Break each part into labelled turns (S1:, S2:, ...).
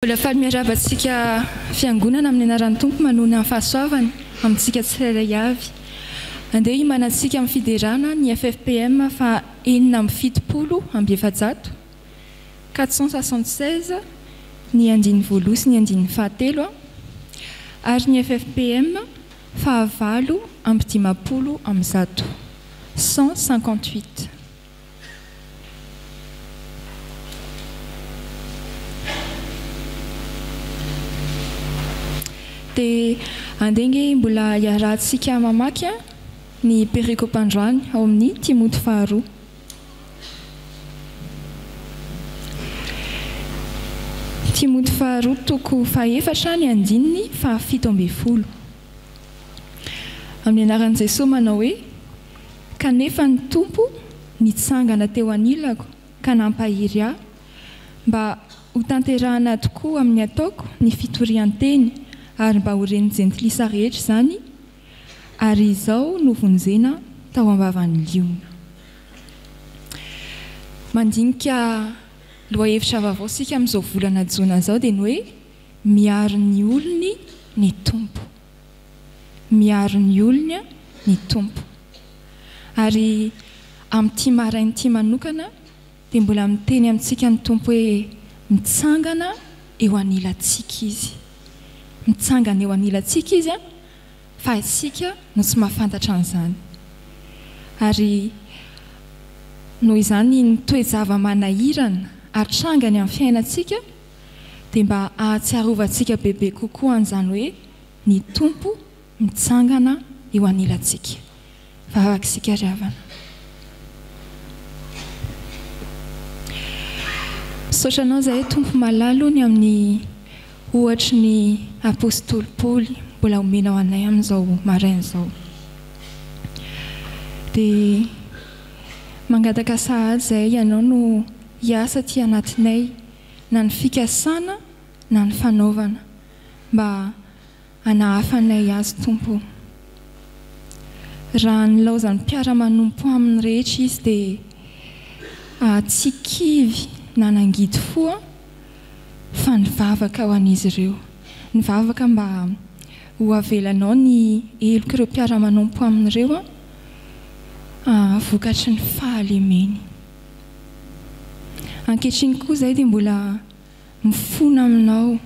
S1: Mbola faly miarahaba antsika Fiangonana amin'ny anaran'ny Tompo manohana ny fahasoavany amintsika tsirairay avy. Andeha himanantsika amin'ny fiderana ny ffpm faha 476, 476, ny andininy voaloha sy ny andininy fahatelo ary ny ffpm faha 158, 158. Dia andeha ange mbola hiarahantsika mamaky ny perikopa androany ao amin'ny Timoty faharoa. Timoty faharoa toko fahefatra ny andininy fahafito ambin'ny folo. Amin'ny anaran'i Jesoa manao hoe, Kanefa ny Tompo nitsangana teo anilako ka nampahery ahy, mba hotanterahana tokoa amin'ny ataoko ny fitorian-teny ary mba ho ren'ny jentilisa rehetra izany, ary izao novonjena tao am-bavan'ny liona. Mandinika lohahevitra vaovao isika amin'izao volana jona izao dia ny hoe miaro ny olony ny Tompo. Miaro ny olony ny Tompo. Ary amin'ity maraina ity manokana dia mbola miteny amintsika ny Tompo hoe mitsangana eo anilantsika Izy. Mitsangana eo anilantsika Izy fa isika no tsy mahafantatra an'izany. Ary noho izany ny toe-java-manahirana atrangany amin'ny fiainantsika dia mba hahatsiarovantsika bebe kokoa an'izany hoe ny Tompo mitsangana eo anilantsika. Vavaka isika ry havana. Misaotra Anao izahay Tompo malala o ny amin'ny ohatry ny Apostoly Paoly mbola omenao anay amin'izao maraina izao. Dia mangataka sahady izahay Ianao no hiasa aty anatinay na ny fikasana na ny fanaovana mba hanahafanay azy Tompo o. Raha nilaozan'ny mpiara-manompo aminy rehetra izy dia tsy kivy na nangidy fo fa nivavaka ho an'izy ireo. Nivavaka mba ho avelanao ny helok'ireo mpiara-manompo aminy ireo vokatry ny fahalemeny. Ankehitriny koa izahay dia mbola mifona aminao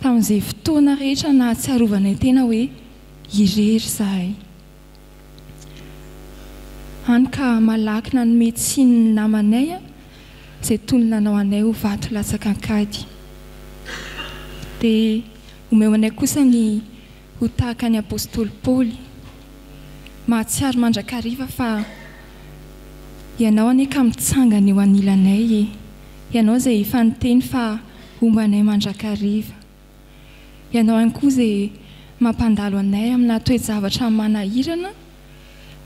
S1: tamin'izay fotoana rehetra nahatsiarovanay tena hoe irery izahay. Hany ka malaky nanome tsiny ny namanay izay toy ny nanao anay ho vato latsaka an-kady. Dia omeo anay kosa ny ho tahaka ny apostoly Paoly, mahatsiaro mandrakariva fa Ianao anie ka mitsangana eo anilanay e! Ianao izay efa niteny fa homba anay mandrakariva. Ianao ihany koa izay mampandalo anay amina toe-javatra manahirana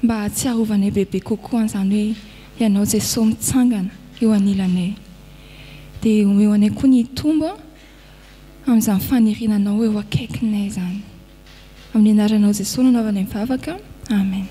S1: mba hahatsiarovanay bebe kokoa an'izany hoe Ianao Jesoa mitsangana eo anilanay. Dia omeo anay koa ny hitombo amin'izany faniriana Anao eo akaikinay izany. Amin'ny anaranao Jesoa no anaovanay mivavaka. Amen.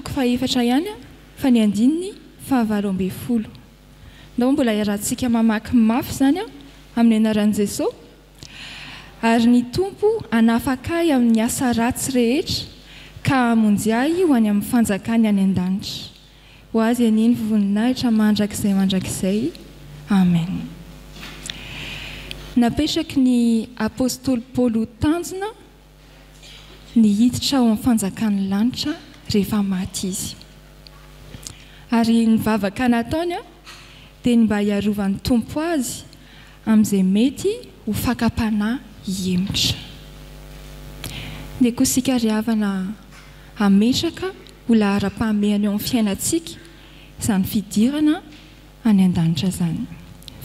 S1: toko fahefatra ihany fa ny andininy fahavalo ambin'ny folo. Ndao mbola iarahantsika mamaky mafy izany amin'ny anaran'i Jesosy. Ary ny Tompo hanafaka ahy amin'ny asa ratsy rehetra ka hamonjy ahy ho any amin'ny fanjakany any an-danitra. Ho Azy anie ny voninahitra mandrakizay mandrakizay. Amen. Napetraky ny apostoly Paoly ho tanjona ny hiditra ao amin'ny fanjakan'ny lanitra rehefa maty izy. Ary ny vavaka nataony dia ny mba hiarovan'ny Tompo azy amin'izay mety ho fakam-panahy hihemotra. Ndeha koa isika ry havana hametraka ho laharam-pahamehana eo amin'ny fiainantsika izany fidirana any an-danitra izany.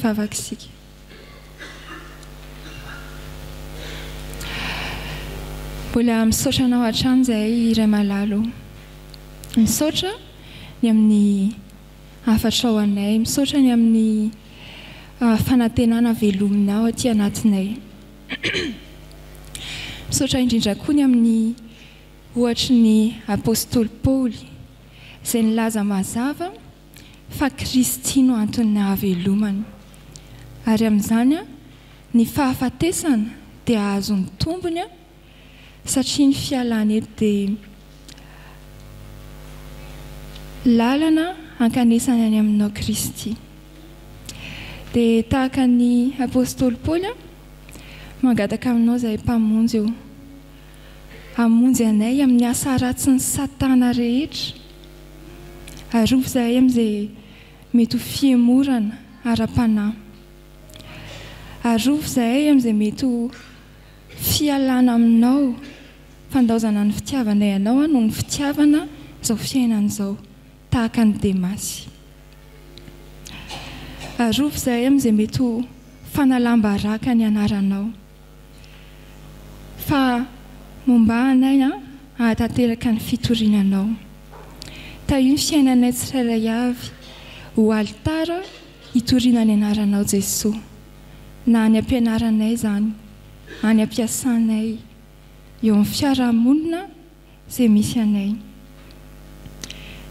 S1: Vavaka isika. Mbola misaotra Anao hatrany izahay Ray malala o. Misaotra ny amin'ny hafatrao anay, misaotra ny amin'ny fanantenana velominao aty anatinay. Misaotra indrindra koa ny amin'ny ohatry ny apostoly Paoly izay nilaza mazava fa Kristy no anton'ny nahavelomany. Ary amin'izany ny fahafatesana dia ahazoany tombony satria ny fialana eto dia lalana hankanesany any aminao Kristy. Dia tahaka ny apostoly Paoly, mangataka aminao izahay Mpamonjy ô, hamonjy anay amin'ny asa ratsin'i Satana rehetra. Arovy izahay amin'izay mety ho fihemorana ara-panahy. Arovy izahay amin'izay mety ho fialana aminao, fandaozana ny fitiavanay anao noho ny fitiavana izao fiainana izao, tahaka an'i Demasy. Arovy izahay amin'izay mety ho fanalam-baraka ny anaranao. Fa momba anay hahatanteraka ny fitoriana anao. Tahio ny fiainanay tsirairay avy ho alitara hitoriana ny anaranao Jesoa. Na any am-pianaranay izany, any am-piasanay, eo amin'ny fiarahamonina izay misy anay.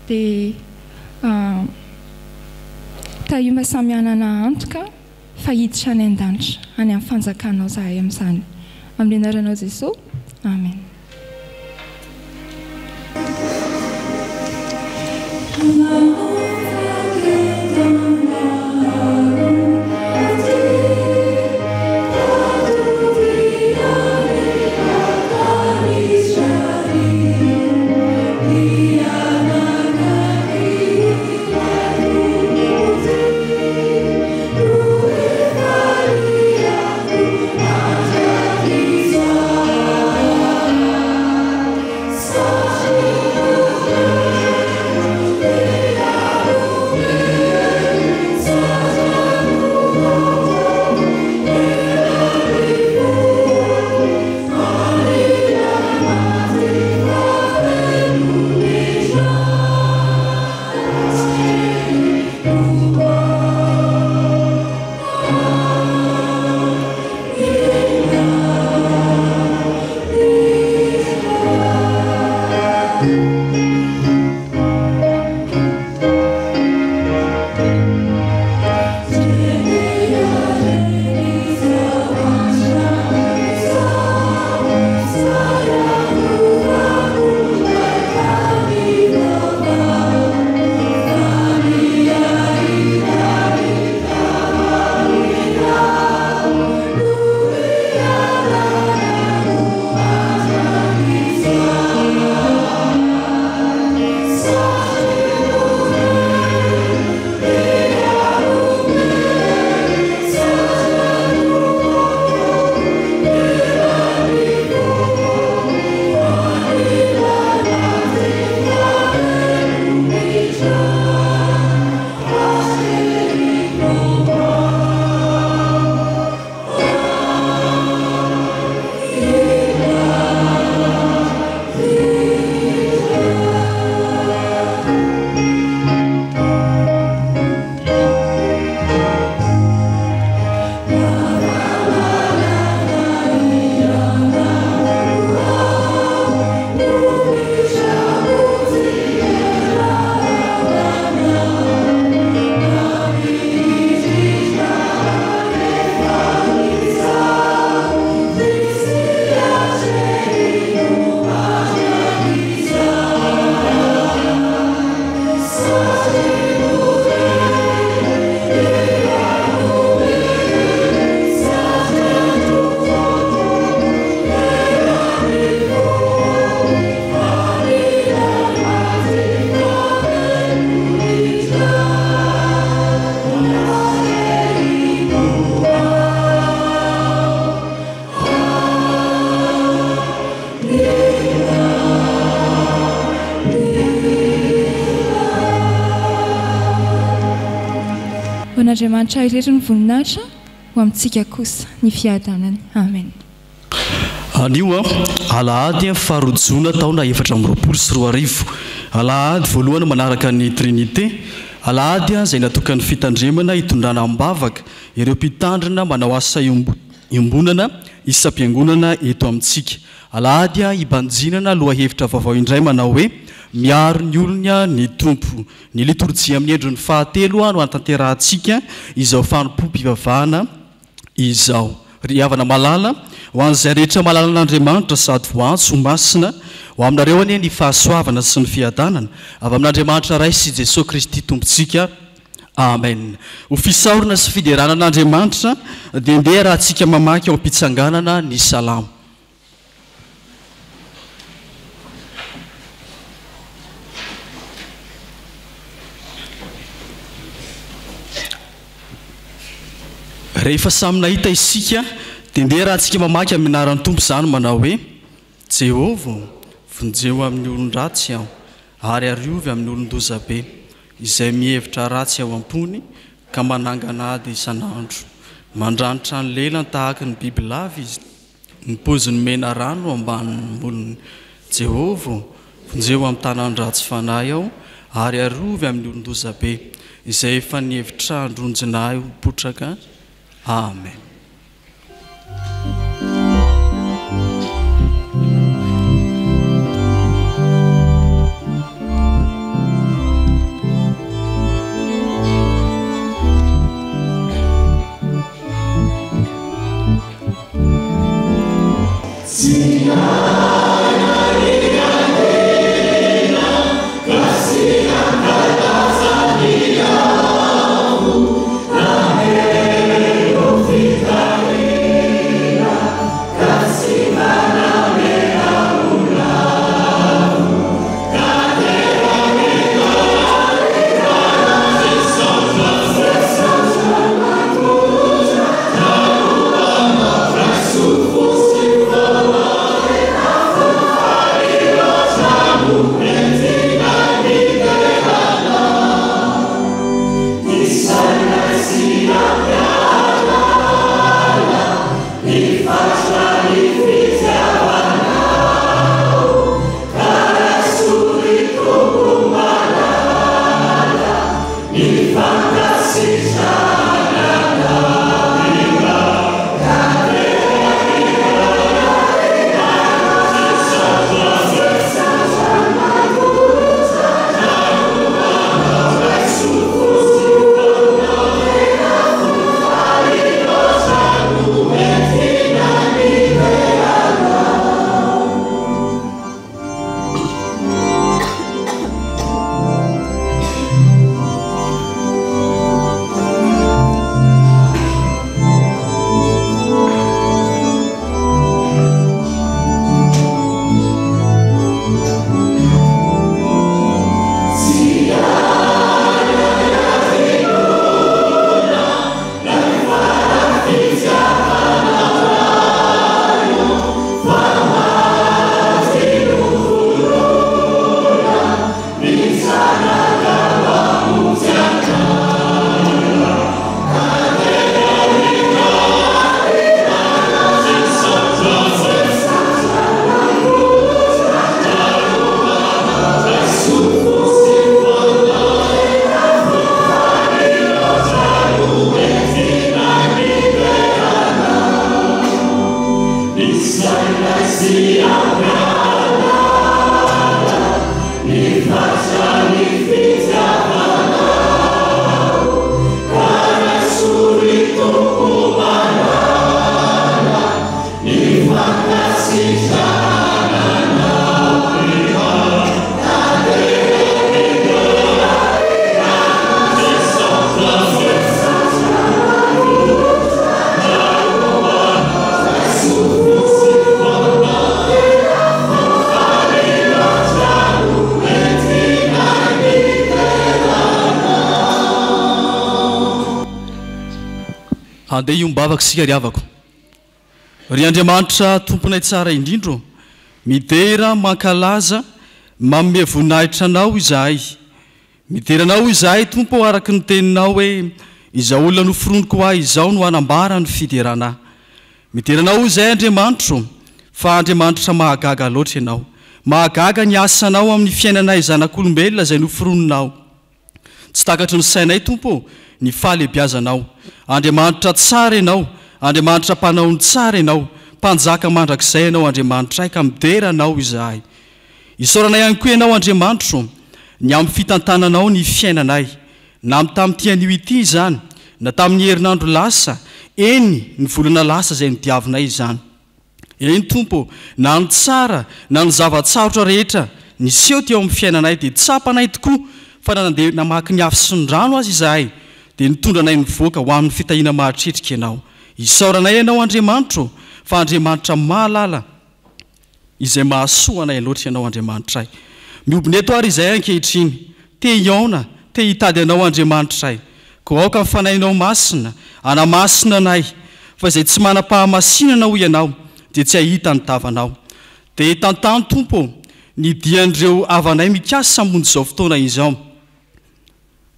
S1: Dia tahio mba samy hanana antoka fa hiditra any an-danitra, any amin'ny fanjakanao izahay amin'izany. Amin'ny anaranao Jesoa. Amen. an'Andriamanitra irery ny voninahitra, ho amintsika kosa ny fiadanany. Amen.
S2: Anio, alahady faharoa jona taona 2024. Alahady voalohany manaraka ny Trinite. Alahady izay natokan'ny fitandremana hitondrana am-bavaka ireo mpitandrina manao asa iombonana isam-piangonana eto amintsika. Alahady hibanjinana lohahevitra vaovao indray manao hoe Miaro ny olony ny Tompo. Ny litorjia amin'ny endriny fahatelo no hanatanterahantsika izao fanompoam-pivavahana izao. Ry havana malala, ho an'izay rehetra mahalala an'Andriamanitra sady voantso ho masina, ho aminareo anie ny fahasoavana sy ny fiadanana avy amin'Andriamanitra Ray sy Jesoa Kristy Tompontsika. Amen. Ho fisaorana sy fiderana an'Andriamanitra dia ndeha raha tsika mamaky ao am-pitsanganana ny Salamo. Rehefa samy nahita isika dia ndeha raha tsika mamaky amin'ny anaran'ny Tompo izany manao hoe, Jehovah ô, vonjeo amin'ny olon-dratsy aho, ary arovy amin'ny olon-dozabe, izay mihevitra ratsy ao am-pony ka manangana ady isan'andro. Mandranitra ny lelany tahaka ny bibilava izy. Ny poizin'ny menarano ambanin'ny molony. Jehovah ô, vonjeo amin'ny tanan'ny ratsy fanahy aho, ary arovy amin'ny olon-dozabe, izay efa nihevitra handronjina ahy ho potraka. Amen. Andeha hiombavaka isika ry havako. Ry Andriamanitra Tomponay tsara indrindra ô, midera, mankalaza, manome voninahitra Anao izahay. Midera Anao izahay Tompo ô araka ny Teninao hoe, Izao olona noforoniko ho Ahy izao no hanambara ny fiderana Ahy. Midera Anao izahay Andriamanitro, fa Andriamanitra mahagaga loatra Ianao. Mahagaga ny asanao amin'ny fiainanay zanak'olombelona izay noforoninao. Tsy takatry ny sainay Tompo ô, ny fahalebiazanao. Andriamanitra tsara Ianao, Andriamanitra mpanao ny tsara Ianao, Mpanjaka mandrakizay Ianao Andriamanitray ka midera Anao izahay. Isaoranay ihany koa Ianao Andriamanitro ny amin'ny fitantananao ny fiainanay, na amin'ny tamin'ity anio ity izany, na tamin'ny herinandro lasa, eny ny volana lasa izay nodiavinay izany. Eny Tompo ô, na ny tsara na ny zava-tsarotra rehetra niseho teo amin'ny fiainanay dia tsapanay tokoa fa na nandeha namaky ny afo sy ny rano aza izahay dia nitondra anay nivoaka ho amin'ny fitahiana mahatretrika Ianao. Isaoranay Ianao Andriamanitro ô, fa Andriamanitra mahalala izay mahasoa anay loatra Ianao Andriamanitray. Mihobona eto ary izahay ankehitriny, te hihaona, te hitady Anao Andriamanitray. Koa aoka ny Fanahinao Masina hanamasina anay, fa izay tsy manam-pahamasinana hoy Ianao dia tsy hahita ny tavanao. Dia tantano Tompo ô, ny dian'ireo havanay mikasa hamonjy izao fotoana izao.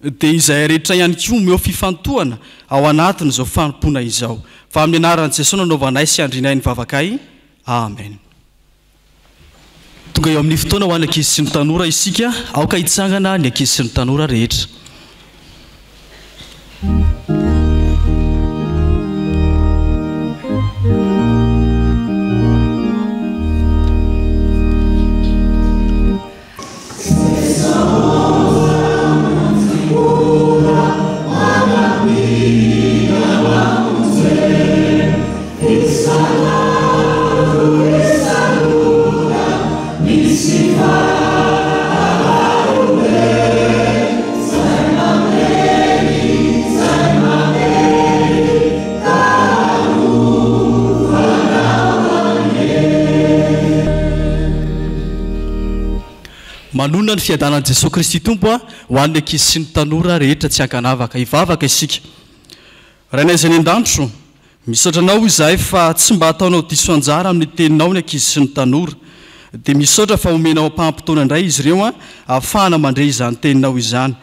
S2: Dia izahay rehetra ihany koa omeo fifantohana ao anatin'izao fanompoana izao. Fa amin'ny anaran'i Jesoa no anaovanay sy andrinay ny vavakay. Amen. Tonga eo amin'ny fotoana ho an'ny ankizy sy ny tanora isika. Aoka hitsangana ny ankizy sy ny tanora rehetra. Manonona ny fiadanan'i Jesoa Kristy Tompo ho an'ny ankizy sy ny tanora rehetra tsy ankanavaka. Hivavaka isika. Rainay izay any an-danitro, misaotra Anao izahay fa tsy mba ataonao diso anjara amin'ny Teninao ny ankizy sy ny tanora. Dia misaotra fa omenao ampaham-potoana indray izy ireo ahafahana mandre izany Teninao izany.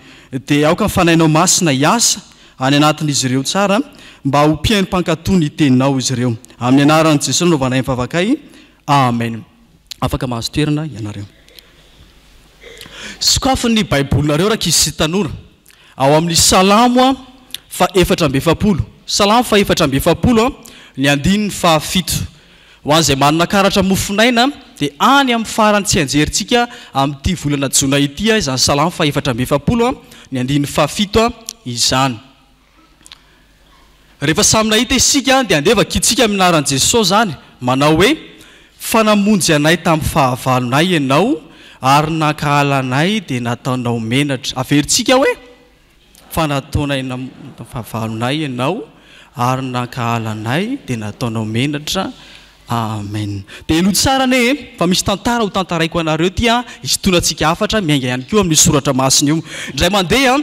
S2: Dia aoka ny Fanahinao Masina hiasa any anatin'izy ireo tsara mba ho mpihaino mpankatò ny Teninao izy ireo. Amin'ny anaran'i Jesoa no anaovanay ny vavakay. Amen. Afaka mahazo toerana ianareo. Sokafy ny Baibolinareo rankizy sy tanora, ao amin'ny Salamo faha 44. Salamo faha 44, ny andininy faha fito. Ho an'izay manana karatra mofonaina dia any amin'ny farany tsianjerintsika amin'ity volana jona ity izany Salamo faha 44, ny andininy faha fito izany. Rehefa samy nahita isika dia andeha vakintsika amin'ny anaran'i Jesoa izany, manao hoe, Fa namonjy anay tamin'ny fahavalonay Ianao, ary nankahala anay dia nataonao menatra. Averintsika hoe, Fa nataonay fahavalonay Ianao, ary nankahala anay dia nataonao menatra. Amen. Dia henoy tsara anie e, fa misy tantara ho tantaraiko anareo ity an, hisintonantsika hafatra miainga ihany koa amin'io soratra masina io. Indray mandeha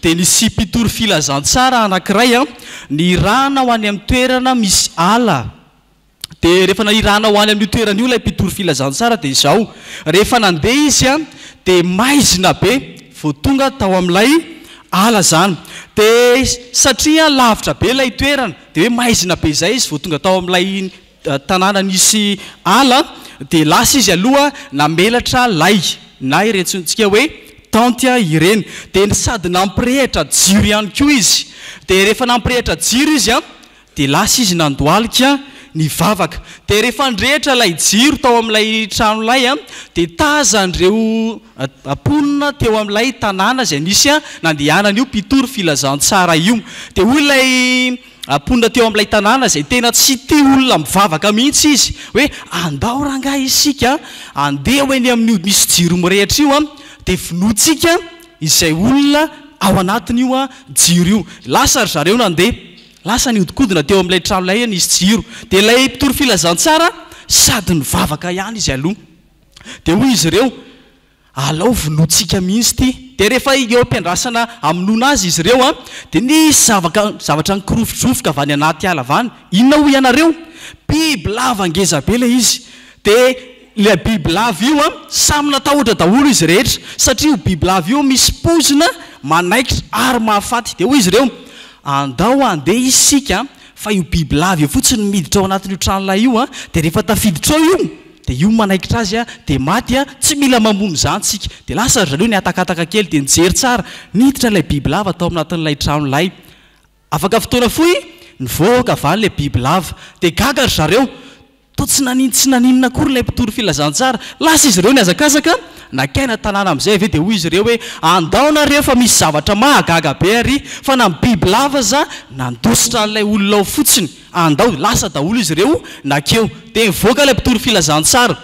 S2: dia nisy mpitory filazantsara anankiray an, nirahana ho any amin'ny toerana misy ala. Dia rehefa nirahana ho any amin'io toerana io ilay mpitory filazantsara dia izao, rehefa nandeha izy an, dia maizina be vao tonga tao amin'ilay ala izany. Dia satria lavitra be ilay toerana, Dia hoe maizina be izay izy vao tonga tao amin'ilay tanàna nisy ala, dia lasa izy aloha namelatra lay na ireny antsointsika hoe tente ireny. Dia sady nampirehitra jiro ihany koa izy. Dia rehefa nampirehitra jiro izy dia lasa izy nandohalika nivavaka. Dia rehefa nirehitra ilay jiro tao amin'ilay trano lay dia tazan'ireo mponina teo amin'ilay tanàna izay nisy nandehanan'io mpitory filazantsara io. Dia hoy ilay mponina teo amin'ilay tanàna izay tena tsy tia olona mivavaka mihitsy izy hoe, Andao rangahy isika handeha ho eny amin'io misy jiro mirehitra io dia vonointsika izay olona ao anatin'io jiro io. Lasa ry zareo nandeha. Lasa nihodinkodina teo amin'ilay trano ilay nisy jiro. Dia ilay mpitory filazantsara sady nivavaka ihany izy aloha. Dia hoy izy ireo, Alao vonointsika mihitsy ity. Dia rehefa eo am-piandrasana hamonoana azy izy ireo, dia nisy zavaka, zavatra nikorofodrofoka avy any anaty ala avy any. Inona hoy ianareo? Bibilava ngeza be ilay izy. Dia ilay bibilava io, samy natahotra daholo izy rehetra, satria io bibilava io misy poizina manaikitra ary mahafaty. Dia hoy izy ireo, Andao handeha isika fa io bibilava io fotsiny miditra ao anatin'io tranolay io dia rehefa tafiditra ao io dia io manaikitra azy dia maty tsy mila mamono izany tsika. Dia lasa ry zareo nihatakataka kely dia nijery tsara, niditra ilay bibilava tao anatin'ilay tranolay. Afaka fotoana fohy, nivoaka avy any ilay bibilava. Dia gaga ry zareo. Toa tsy nanin tsy naninona akory ilay mpitory filazantsara. Lasa izy ireo nihazakazaka, nakaina tanàna amin'izay avy eo dia hoy izy ireo hoe, Andao nareo fa misy zavatra mahagaga be ary, fa na ny bibilava aza nandositra an'ilay olona ao fotsiny. Andao. Lasa daholo izy ireo nakeo. Dia nivoaka ilay mpitory filazantsara.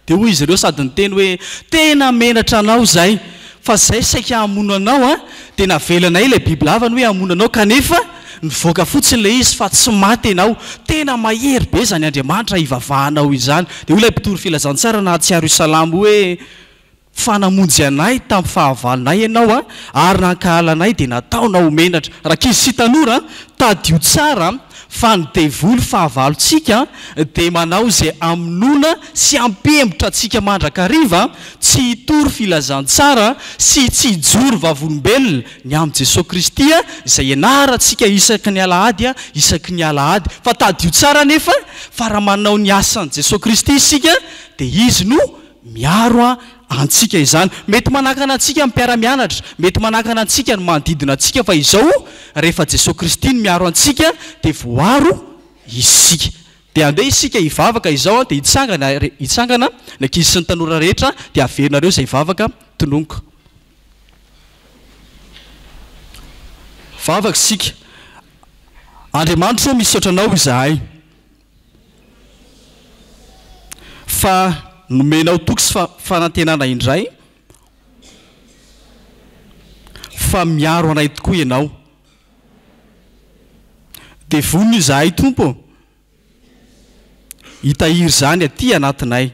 S2: Dia hoy izy ireo sady niteny hoe, Tena menatra anao izay, fa izay saika hamono anao an, dia navelanay ilay bibilava ny hoe hamono anao kanefa nivoaka fotsiny ilay izy fa tsy maty ianao. Tena mahery be izany Andriamanitra ivavahanao izany. Dia hoy ilay mpitory filazantsara nahatsiaro io salamo io hoe, Fa namonjy anay tamin'ny fahavalonay ianao an, ary nankahala anay dia nataonao ho menatra. Rankizy sy tanora an, tadidio tsara fa ny devoly fahavalontsika dia manao izay hamonoana sy hampihemotra antsika mandrakariva tsy hitory filazantsara sy tsy hijoro vavolombelona ny amin'i Jesoa Kristy izay ianarantsika isaky ny alahady isaky ny alahady. Fa tadidio tsara anefa fa raha manao ny asan'i Jesoa Kristy isika dia Izy no Miaro antsika izany. Mety manakana antsika ny mpiara-mianatra, mety manakana antsika ny manodidina antsika, fa izao, rehefa Jesoa Kristy no miaro antsika, dia voaro isika. Dia andeha isika hivavaka izao, dia hitsangana, hitsangana ny ankizy sy ny tanora rehetra, dia averinareo izay vavaka tononiko. Vavaka isika. Andriamanitra ô, misaotra Anao izahay. Fa nomenao toky sy fanantenana indray fa miaro anay tokoa Ianao. Dia vonona izahay Tompo ô, hitahiry izany aty anatinay.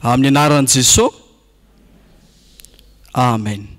S2: Amin'ny anaran'i Jesoa. Amen.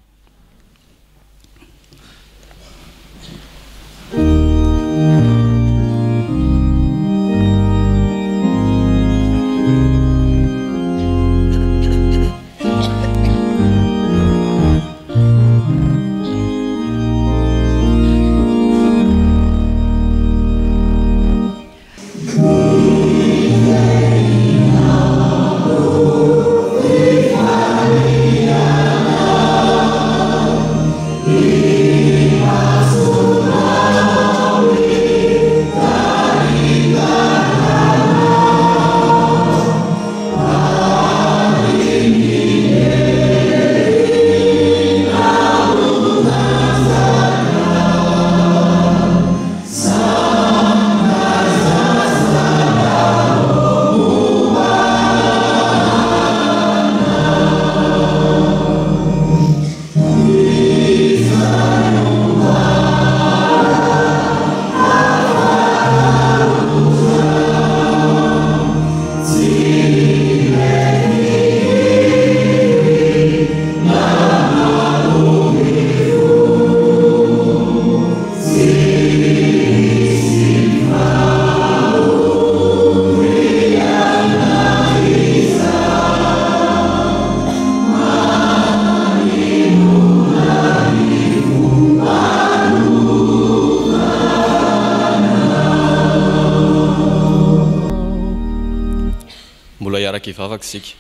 S3: Mbola hiaraka hivavaka isika.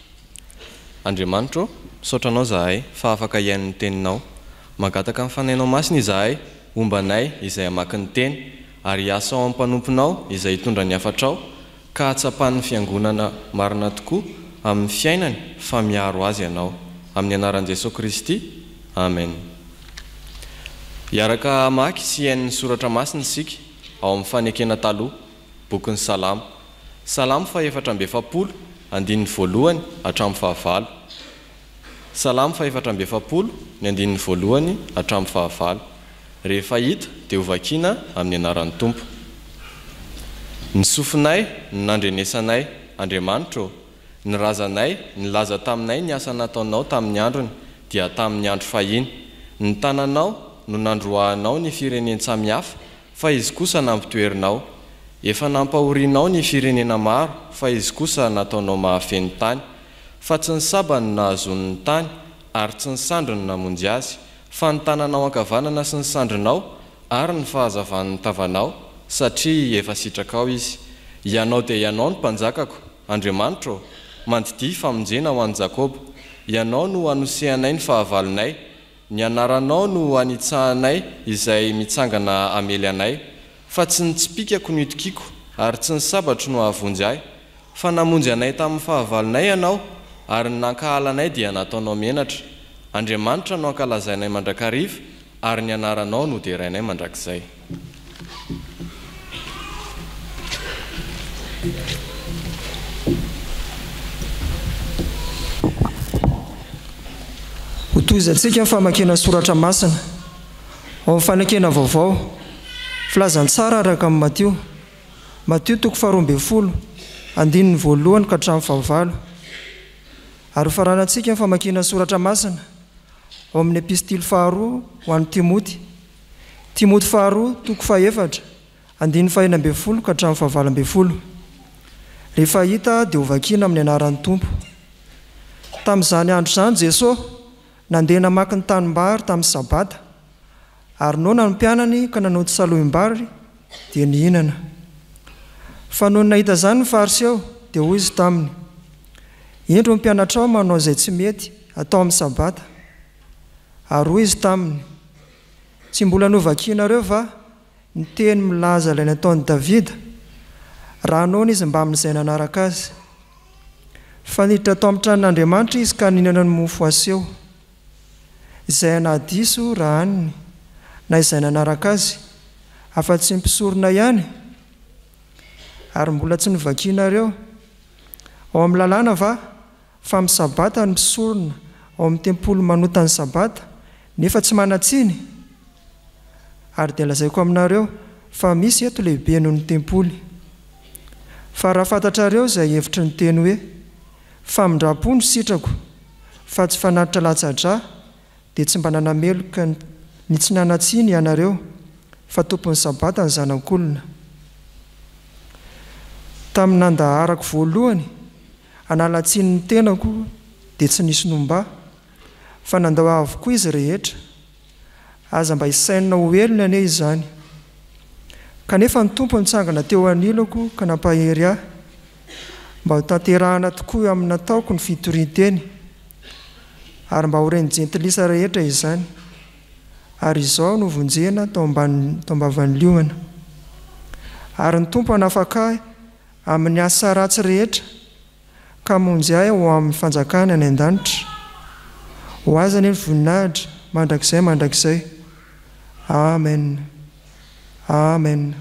S3: Andriamanitra ô, misaotra Anao izahay fa afaka hihaino ny Teninao. Mangataka ny Fanahinao Masina izahay homba anay izay hamaky ny Teny, ary hiasa ao amin'ny mpanomponao izay hitondra ny hafatrao, ka hahatsapan'ny Fiangonana marina tokoa amin'ny fiainany fa miaro azy Ianao. Amin'ny anaran'i Jesoa Kristy, Amen. Hiaraka hamaky sy hihaino ny Soratra Masina isika ao amin'ny Fanekena Taloha, Bokin'ny Salamo. Salamo fahefatra amby efapolo, andininy voalohany hatramin'ny fahavalo. Salamo fahefatra amby efapolo, ny andininy voalohany hatramin'ny fahavalo. Rehefa hita dia hovakiana amin'ny anaran'ny Tompo. Ny sofinay no nandrenesanay, Andriamanitra ô, ny razanay nilaza taminay ny asa nataonao tamin'ny androny, dia tamin'ny andro fahiny. Ny tananao no nandroahanao ny firenen-tsamihafa, fa izy kosa nampitoerinao. Efa nampahorianao ny firenena maro, fa izy kosa nataonao mahafeno tany. Fa tsy ny sabany no nahazoany ny tany, ary tsy ny sandriny no namonjy azy. Fa ny tananao ankavanana sy ny sandrinao ary ny fahazavan'ny tavanao, satria efa sitrakao izy. Ianao dia Ianao no Mpanjakako, Andriamanitro ô, mandidia famonjena ho an'i Jakoba. Ianao no anosehanay ny fahavalonay, ny anaranao no anitsahanay izay mitsangana hamely anay. Fa tsy ny tsipìkako no itokiako, ary tsy ny sabatro no hahavonjy ahy. Fa namonjy anay tamin'ny fahavalonay Ianao, ary ny nankahala anay dia nataonao menatra. Andriamanitra no ankalazainay mandrakariva, ary ny anaranao no derainay mandrakizay.
S4: Hotohizantsika ny famakiana soratra masina ao amin'ny Fanekena Vaovao, Filazantsara araka an'i Matio. Matio toko faharoa ambin'ny folo, andininy voalohany ka hatramin'ny fahavalo. Ary hofaranantsika ny famakiana ny soratra masina ao amin'ny epistily faharoa ho an'i Timoty, Timoty faharoa toko fahefatra, andininy fahenina ambin'ny folo ka hatramin'ny fahavalo ambin'ny folo. Rehefa hita dia hovakiana amin'ny anaran'ny Tompo. Tamin'izany andro izany Jeso nandeha namaky ny tanimbary tamin'ny Sabata. Ary noana ny mpianany ka nanao tsisalohim-bary, dia nihinana. Fa nony nahita izany ny Fariseo, dia hoy izy taminy, Indro ny mpianatrao manao izay tsy mety atao amin'ny Sabata. Ary hoy izy taminy, Tsy mbola novakinareo va ny teny milaza ilay nataon'i Davida, raha noana izy mbamin'izay nanaraka azy? Fa niditra tao amin'ny tranon'Andriamanitra izy ka nihinana ny mofo aseho. Izay anadiso raha haniny, na izay nanaraka azy, afa-tsy ny mpisorona ihany? Ary mbola tsy novakinareo ao amin'ny lalàna va fa amin'ny Sabata ny mpisorona ao amin'ny tempoly manota ny Sabata, nefa tsy manan-tsiny? Ary dia lazaiko aminareo fa misy eto lehibe noho ny tempoly. Fa raha fantatrareo izay hevitry ny teny hoe, Famindram-po no sitrako, fa tsy fanatitra latsa-drà, dia tsy mba nanameloka ny tsy nanan-tsiny ianareo, fa tompon'ny Sabata ny Zanak'olona. Tamin'ny nandaharako voalohany hanala tsiny ny tenako dia tsy nisy nomba, fa nandao ahy avokoa izy rehetra. Aza mba hisainina ho helony anie izany. Kanefa ny Tompo nitsangana teo anilako ka nampahery ahy, mba ho tanterahana tokoa amin'ny nataoko ny fitorian-teny, ary mba ho ren'ny jentilisa rehetra izany. Ary izao no vonjena tao ambany tao am-bavan'ny liona. Ary ny Tompo hanafaka ahy amin'ny asa ratsy rehetra, ka hamonjy ahy ho amin'ny fanjakany any an-danitra. Ho Azy anie ny voninahitra mandrakizay mandrakizay. Amen. Amen.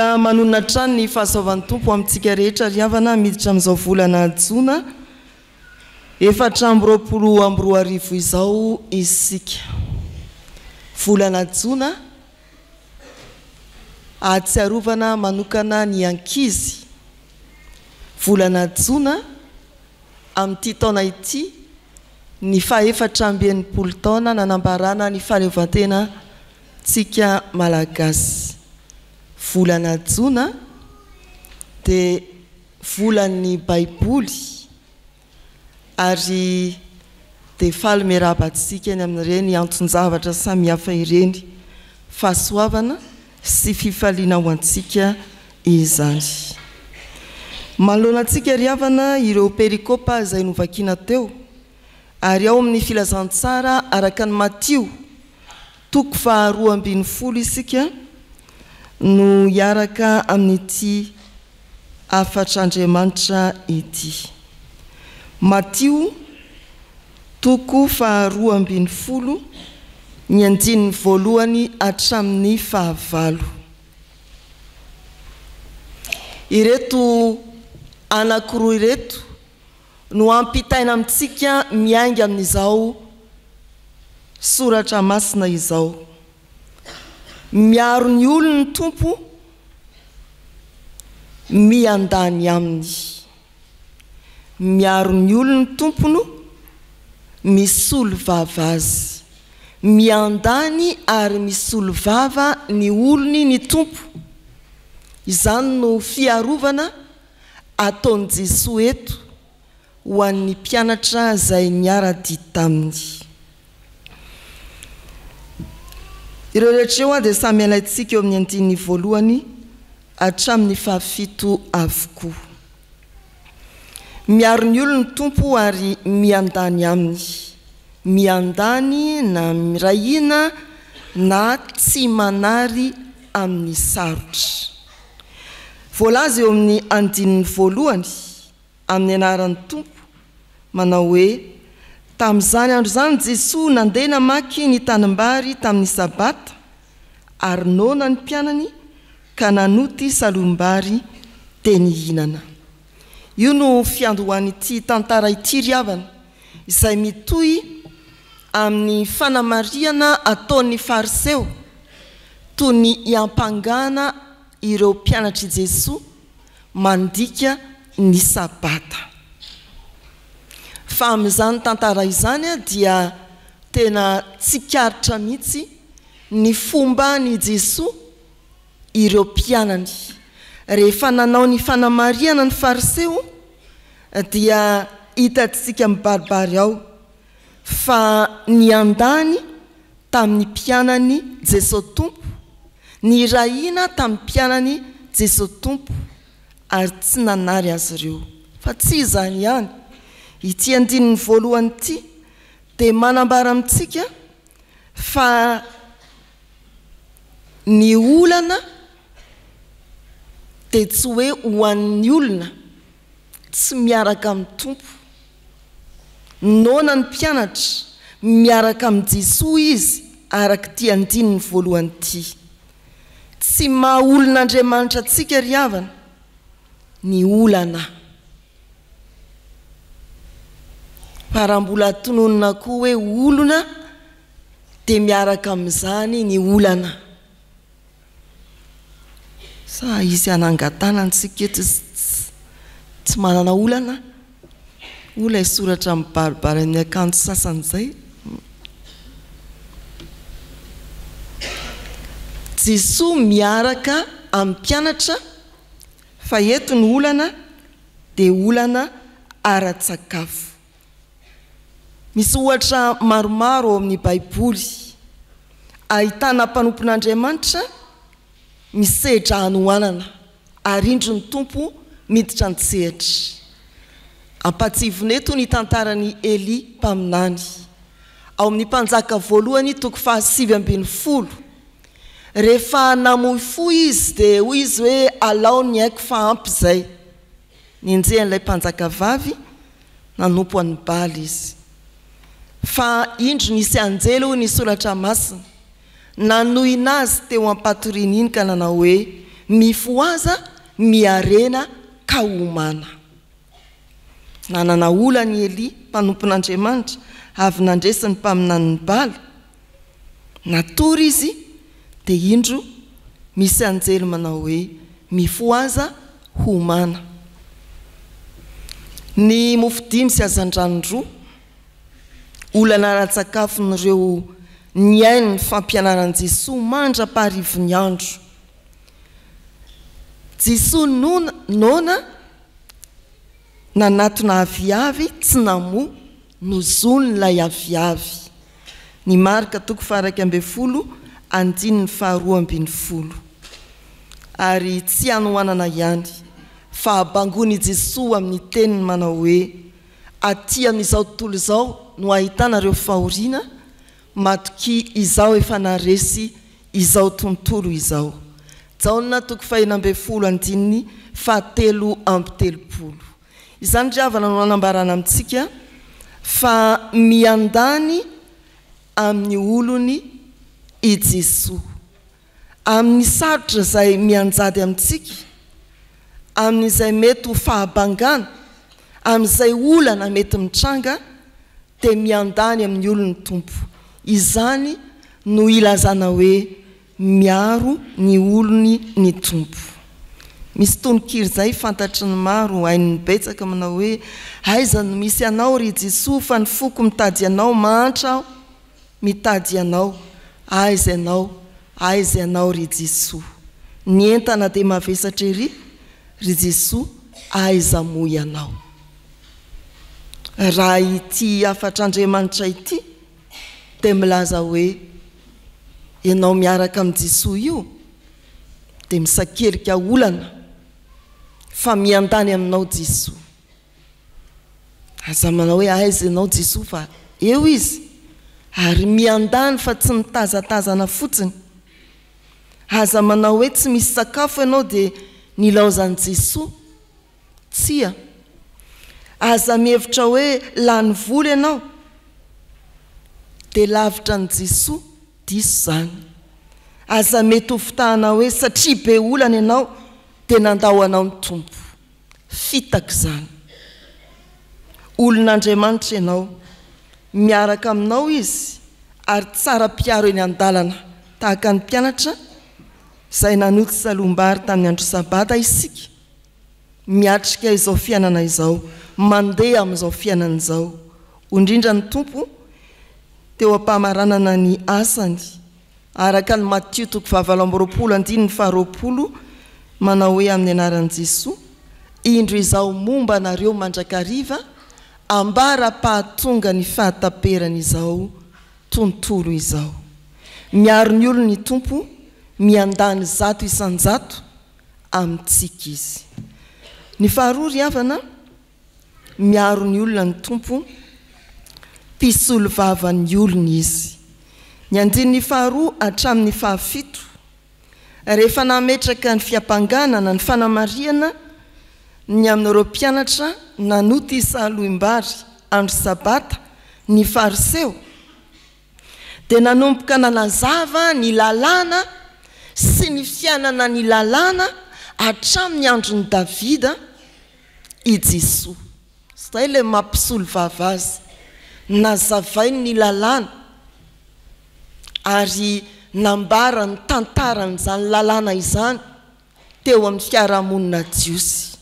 S5: Mbola manonona hatrany ny fahasoavan'ny Tompo amintsika rehetra ry havana miditra amin'izao volana jona 2024 izao isika. Volana jona ahatsiarovana manokana ny ankizy. Volana jona amin'ity taona ity ny fahefatra 64 taona nanambarana ny fahaleovantena tsika Malagasy. Volana jona dia volan'ny baiboly ary dia faly miarahaba antsika eny amin'ireny anton-javatra samihafa ireny. Fahasoavana sy fifaliana ho antsika izany. Manoloana antsika ry havana ireo perikopa izay novakiana teo ary ao amin'ny filazantsara araka an'i Matio toko faha 12 isika no hiaraka amin'ity hafatr'Andriamanitra ity. Matio toko faha 12 ny andininy voalohany hatramin'ny fahavalo. Ireto anankiroa ireto no ampitaina amintsika miainga amin'izao Soratra Masina izao. Miaro ny olony ny Tompo, miandany aminy. Miaro ny olony ny Tompo no misolo vava azy. Miandany ary misolo vava ny olony ny Tompo. Izany no fiarovana ataon'i Jesoa eto ho an'ny mpianatra izay niara-dia taminy. Ireo rehetra ireo dia samy alaintsika eo amin'ny andininy voalohany hatramin'ny fahafito avokoa. Miaro ny olony ny Tompo ary miandany aminy. Miandany na miray hina na tsy manary amin'ny sarotra. Voalaza eo amin'ny andininy voalohany amin'ny anaran'ny Tompo, manao hoe, Tamin'izany andro izany Jesoa nandeha namaky ny tanimbary tamin'ny Sabata, ary noana ny mpianany ka nanoty salohim-bary dia nihinana. Io no fiandohan'ity tantara ity ry havana, izay mitohy amin'ny fanamarihana ataon'ny Fariseo, toy ny hiampangana ireo mpianatr'i Jesoa mandika ny Sabata. Fa amin'izany tantara izany dia tena tsikaritra mihitsy ny fomban'i Jesoa ireo mpianany. Rehefa nanao ny fanamarihana ny Fariseo dia hitantsika mibaribary ao fa niandany tamin'ny mpianany Jesoa Tompo, nirahina tamin'ny mpianany Jesoa Tompo ary tsy nanary azy ireo. Fa tsy izany ihany, ity andininy voalohany ity dia manambara amintsika fa ny olana dia tsy hoe ho an'ny olona tsy miaraka amin'ny Tompo. Noana ny mpianatra, miaraka amin'i Jesoa izy araka ity andininy voalohany ity. Tsy maha olon'Andriamanitra antsika ry havana ny olana. Fa raha mbola tononina koa hoe olona dia miaraka amin'izany ny olana. Sa hisy hanangan-tanana isika eto tsy manana olana? Hoy ilay soratra mibaribary amin'ny akanjo sasany izay. Jesoa miaraka amin'ny mpianatra fa eto ny olana dia olana ara-tsakafo. Misy ohatra maromaro ao amin'ny Baiboly ahitana mpanompon'Andriamanitra misedra hanoanana ary indro ny Tompo miditra an-tsehatra. Ampahatsiahivina eto ny tantaran'i Elia mpaminany. Ao amin'ny Mpanjaka voalohany toko faha 19. Rehefa namoy fo izy dia hoy izy hoe alao ny aiko fa ampy izay. Nenjehan'ilay mpanjakavavy nanompo an'i Bala izy. Fa indro nisy anjely, hoy ny Soratra Masina, nanohina azy teo am-patoriany iny ka nanao hoe, Mifohaza, miarena ka homana. Nanana olana i Elia, mpanompon'Andriamanitra, avy nandresy ny mpaminanin'i Bala. Natory izy, dia indro misy anjely manao hoe, Mifohaza, homana. Ny mofo dimy sy hazandrano roa, olana ara-tsakafon'ireo nihaino ny fampianaran'i Jesoa mandra-paharivon'ny andro. Jesoa nona, noana, nanatona aviavy tsy namoa, nozonin'ilay aviavy. Ny Marka toko faha-11 andininy faha-12. Ary tsy hanoanana ihany, fa habangoin' i Jesoa amin'ny teniny manao hoe, Aty amin'izao tontolo izao no ahitanareo fahoriana, matokia Izaho efa naharesy izao tontolo izao. Jaona toko fahenina ambin'ny folo andininy fahatelo amby telopolo. Izany ry havana no anambarana amintsika fa miandany amin'ny olony i Jesoa. Amin'ny sarotra izay mianjady amintsika, amin'izay mety ho fahabangana, amin'izay olana mety mitranga dia miandany amin'ny olony ny Tompo. Izany no ilazana hoe miaro ny olony ny Tompo. Misy tononkira izay fantatry ny maro, hain'ny betsaka manao hoe, Aiza no misy Anao ry Jesoa fa ny foko mitady Anao, mahantra aho mitady Anao, aiza Ianao, aiza Ianao ry Jesoa. Ny entana dia mavesatra ery, ry Jesoa, aiza moa Ianao. Raha ity hafatr'Andriamanitra ity dia milaza hoe ianao miaraka amin'i Jesoa io dia misakelika olana fa miandany aminao Jesoa. Aza manao hoe aiza ianao Jesoa fa eo Izy ary miandany fa tsy mitazatazana fotsiny. Aza manao hoe tsy misy sakafo ianao dia nilaozan'i Jesoa. Tsia. Aza mihevitra hoe lany vola ianao dia lavitra an'i Jesoa, diso izany. Aza mety ho fitahana hoe satria be olana ianao dia nandao anao ny Tompo. Fitaka izany. Olon'Andriamanitra ianao. Miaraka aminao Izy ary tsara mpiaro eny an-dalana tahaka ny mpianatra izay nanoty salohim-bary tamin'ny andro Sabata isika. miatrika izao fiainana izao, mandeha amin'izao fiainana izao. Hoy indrindra ny Tompo teo am-pamaranana ny asany, araka ny Matio toko fahavalo amby roapolo andininy faharoapolo, manao hoe amin'ny anaran'i Jesoa, Indro Izaho momba anareo mandrakariva ambara-pahatonga ny fahataperan'izao tontolo izao. Miaro ny olony ny Tompo, miandany 100% amintsika Izy. Ny faharoa ry havana, miaro ny olona ny Tompo, mpisolovava ny olony Izy. Ny andininy faharoa hatramin'ny fahafito, rehefa nametraka ny fiampangana na ny fanamarihana ny amin'ireo mpianatra nanota isahalohim-bary andro Sabata ny Fariseo, dia nanomboka nanazava ny lalàna sy ny fiainana ny lalàna hatramin'ny andron'i Davida i Jesoa. Izay ilay maha mpisolo vava azy. Nazavainy ny lalàna ary nambarany ny tantaran'izany lalàna izany teo amin'ny fiarahamonina jiosy.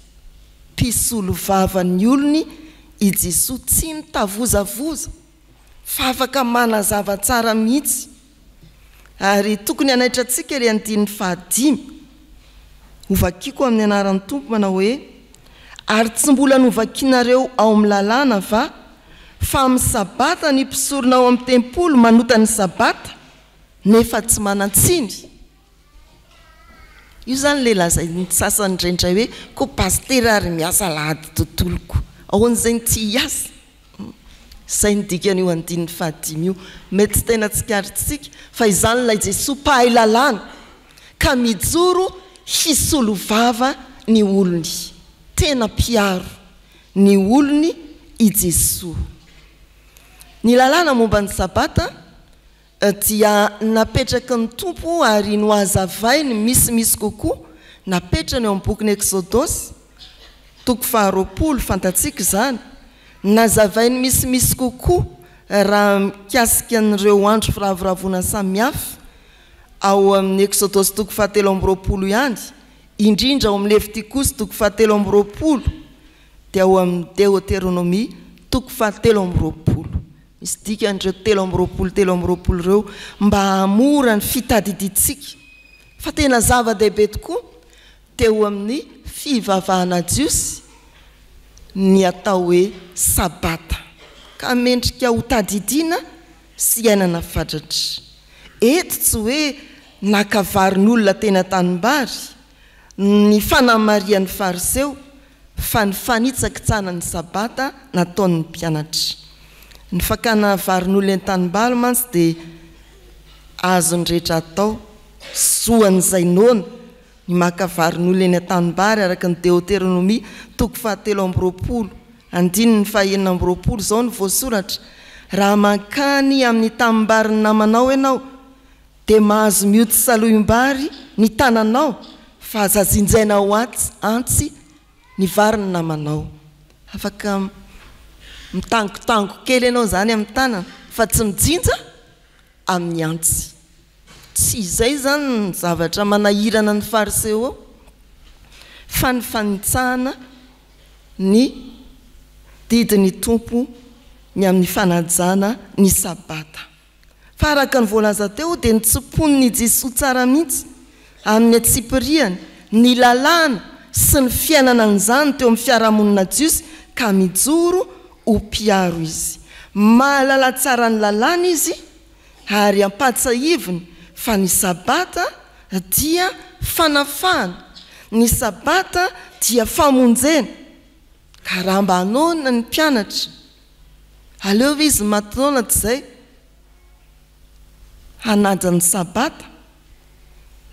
S5: Mpisolo vava ny olony i Jesoa, tsy nitavozavoza. fa afaka manazava tsara mihitsy ary tokony hanaitra antsika ilay andininy fahadimy Hovakiko amin'ny anaran'ny Tompo manao hoe, Ary tsy mbola novakinareo ao amin'ny lalàna va fa amin'ny Sabata ny mpisorona ao amin'ny tempoly manota ny Sabata nefa tsy manan-tsiny? Io izany ilay lazain'ny sasany indraindray hoe koa pasitera ary miasa alahady tontolo ko. Ahoana izay no tsy hiasa? Izay no dikan'io andininy fahadimy io. Mety tsy tena tsikaritsika fa izany ilay Jesoa mpahay lalàna ka mijoro hisolo vava ny olony. Tena mpiaro ny olony i Jesoa. Ny lalàna momba ny Sabata dia napetraky ny Tompo ary nohazavainy misimisy kokoa. Napetrany ao amin'ny bokin'ny Eksodosy, toko faharoapolo, fantatsika izany, nazavainy misimisy kokoa raha mikasika an'ireo andro firavoravoana samihafa ao amin'ny Eksodosy toko fahatelo amby roapolo ihany, indrindra ao amin'ny Levitikosy toko fahatelo amby roapolo, dia ao amin'ny Deoteronomia toko fahatelo amby roapolo. Misy dikany ireo 23 23 ireo mba hahamora ny fitadidiantsika fa tena zava-dehibe tokoa teo amin'ny fivavahana jiosy ny atao hoe Sabata, ka mendrika hotadidiana sy iainana fatratra. Eto tsy hoe naka varin'olona teny an-tanimbary ny fanamarihan'ny Fariseo fa ny fanitsakitsahana ny Sabata nataon'ny mpianatra. Ny fakana varin'olona eny an-tanimbary mantsy dia azon'ny rehetra atao, zo an'izay noana ny maka varin'olona eny an-tanimbary araka ny Deoteronomia toko fahatelo amby roapolo, andininy fahenina amby roapolo, izao no voasoratra, Raha mankany amin'ny tanimbarin'ny namanao ianao, dia mahazo mioty salohim-bary ny tananao fa aza jinjaina ho antsy ny varin'ny namanao. Afaka mitangotango kely ianao izany amin'ny tanana fa tsy mijinja amin'ny antsy. Tsy izay izany ny zavatra manahirana ny Fariseo fa ny fanitsahana ny didin'ny Tompo ny amin'ny fanajana ny Sabata. Fa araka ny voalaza teo dia nitsimponin' i Jesoa tsara mihitsy amin'ny antsipiriany ny lalàna sy ny fiainana an'izany teo amin'ny fiarahamonina jiosy ka mijoro ho mpiaro izy. Mahalala tsara ny lalàna izy ary ampahatsahiviny fa ny Sabata dia fanafahana, ny Sabata dia famonjena. Ka raha mba noana ny mpianatra, aleo ve izy maty noana toy izay hanaja ny Sabata?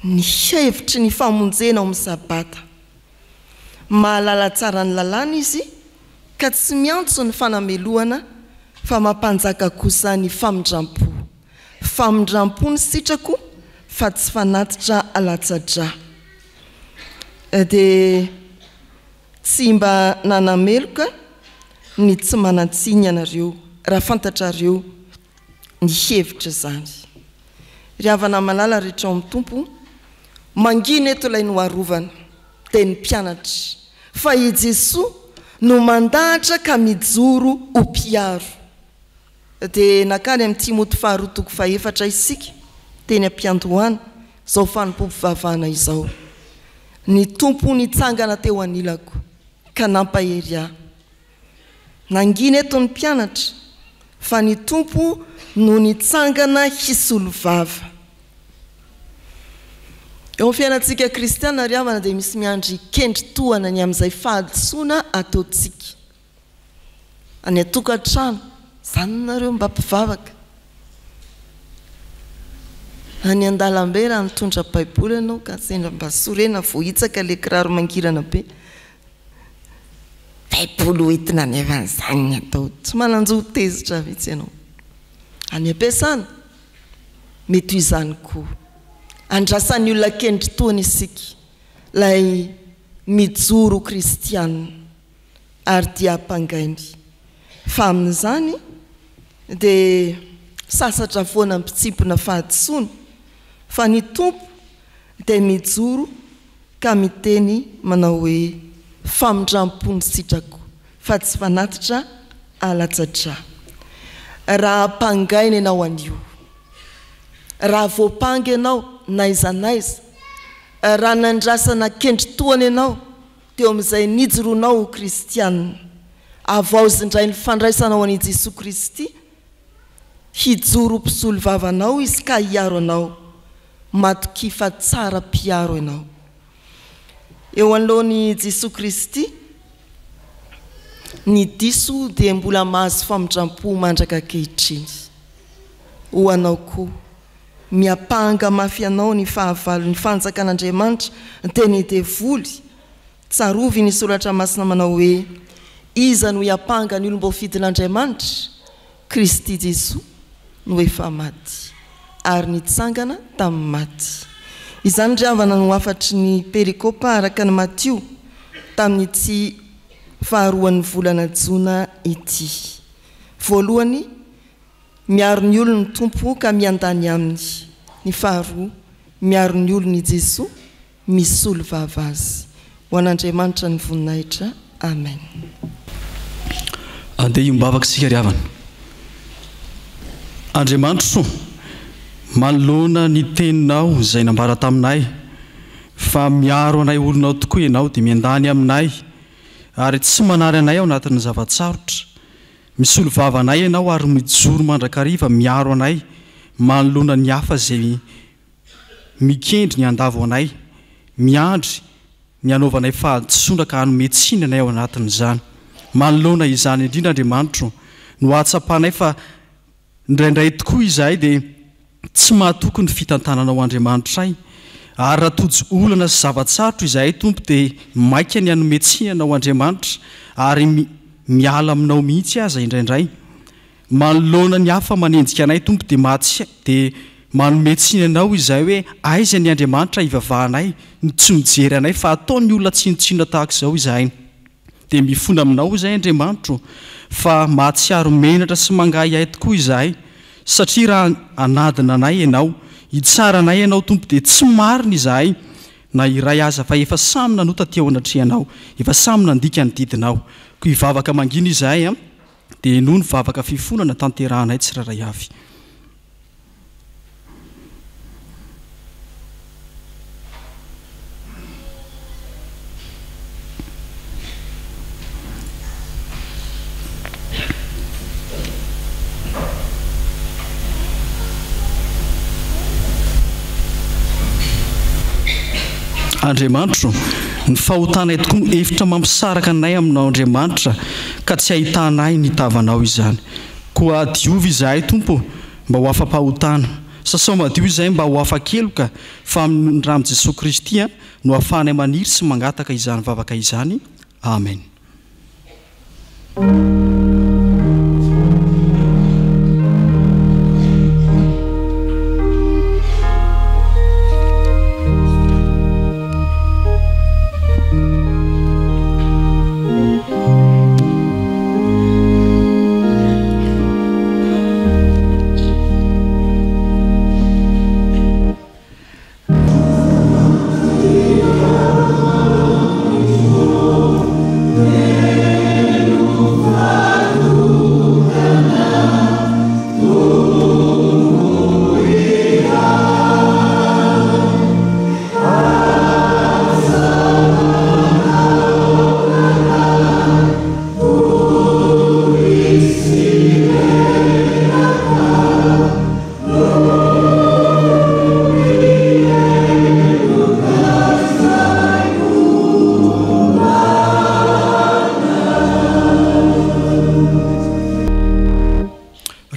S5: Ny hevitry ny famonjena ao amin'ny Sabata. Mahalala tsara ny lalàna izy ka tsy miantso ny fanamelohana fa mampanjaka kosa ny famindram-po. Famindram-po ny sitrako fa tsy fanatitra alatsa-drà. Dia. Tsy mba nanameloka ny tsy manan-tsiny ianareo, raha fantatrareo ny hevitr'izany. Ry havana malala rehetra ao amin'ny Tompo, mangina eto ilay noarovana, dia ny mpianatra, fa i Jesoa no mandahatra ka mijoro ho mpiaro. Dia nankany amin'i Timoty faharoa toko fahefatra isika, teny am-piandohana, izao fanompoam-pivavahana izao. Ny Tompo nitsangana teo anilako ka nampahery ahy. Nangina eto ny mpianatra, fa ny Tompo no nitsangana hisolo vava. Eo amin'ny fiainantsika kristiana ry havana dia misy miandry kendry tohana ny amin'izay fahadisoana ataontsika. Any an-tokantrano, izany nareo mba mpivavaka. Any an-dalambe raha mitondra baiboly ianao ka sendra mba sorena voahitsaka ilay kiraro mangirana be. Baiboly ho entina nefa izany ny atao. Tsy manan-jo ho tezitra mihitsy ianao. Any am-piasana, mety ho izany koa. Andrasan'ny olona kendry tohana isika, ilay mijoro ho kristiana. ary dia ampangainy. Fa amin'izany dia sasatra foana mpitsimpona fahadisoana, fa ny Tompo dia mijoro ka miteny manao hoe, Famindram-po ny sitrako, fa tsy fanatitra alatsa-drà. Raha ampangaina ianao anio, raha voampanga ianao n'aiza n'aiza, raha nandrasana kendry tohana ianao, teo amin'izay nijoroanao ho kristiana. Havaozy indray ny fandraisanao an'i Jesoa Kristy, hijoro ho mpisolovava anao Izy ka hiaro anao. Matokia fa tsara mpiaro ianao. Eo anoloan'i Jesoa Kristy, ny diso dia mbola mahazo famindram-po mandraka ankehitriny. Ho anao koa. Miampanga mafy anao ny fahavalon'ny fanjakan'Andriamanitra, dia ny devoly. Tsarovy ny Soratra Masina manao hoe, Iza no hiampanga ny olom-boafidin'Andriamanitra? Kristy Jesoa no efa maty, ary nitsangana tamin'ny maty. Izany ry havana no hafatry ny perikopa araka an'i Matio tamin'ity faharoan'ny volana jona ity. Voalohany, miaro ny olony ny Tompo ka miandany aminy. Ny faharoa, miaro ny olony i Jesoa, misolo vava azy. Ho an'Andriamanitra ny voninahitra. Amen.
S2: Andeha hiombavaka isika ry havana. Andriamanitro o, manoloana ny teninao izay nambara taminay fa miaro anay olonao tokoa Ianao dia miandany aminay ary tsy manary anay ao anatin'ny zava-tsarotra. Misolo vava anay Ianao ary mijoro mandrakariva miaro anay manoloana ny hafa izay mikendry ny handavo anay, miandry ny hanaovanay fahadisoana ka hanome tsiny anay ao anatin'izany. Manoloana izany indrindra Andriamanitro no ahatsapanay fa indraindray tokoa izahay dia tsy mahatoky ny fitantananao Andriamanitray ary raha tojo olana sy zava-tsarotra izahay Tompo dia maika ny hanome tsiny anao Andriamanitra ary miala aminao mihitsy aza indraindray. Manoloana ny hafa manenjika anay Tompo dia mahatsia dia manome tsiny anao izahay hoe aiza ny Andriamanitra hivavahanay no tsy mijery anay fa ataon'ny olona tsinontsinona tahaka izao izahay. Dia mifona aminao izahay Andriamanitro fa mahatsiaro menatra sy mangahiahy tokoa izahay satria raha hanadina anay Ianao, hitsara anay Ianao Tompo dia tsy marina izahay na iray aza fa efa samy nanota teo anatrehanao, efa samy nandika ny didinao. Koa hivavaka mangina izahay an. Dia henoy ny vavaka fifonana tanterahanay tsirairay avy. Andriamanitro, ny fahotanay tokoa no efitra mampisaraka anay aminao Andriamanitra ka tsy ahitanay ny tavanao izany. Koa diovy izahay Tompo ô, mba ho afa-pahotana. Sasao madio izahay mba ho afa-keloka fa amin'ny ràn'i Jesoa Kristy no ahafahanay maniry sy mangataka izany vavaka izany. Amen.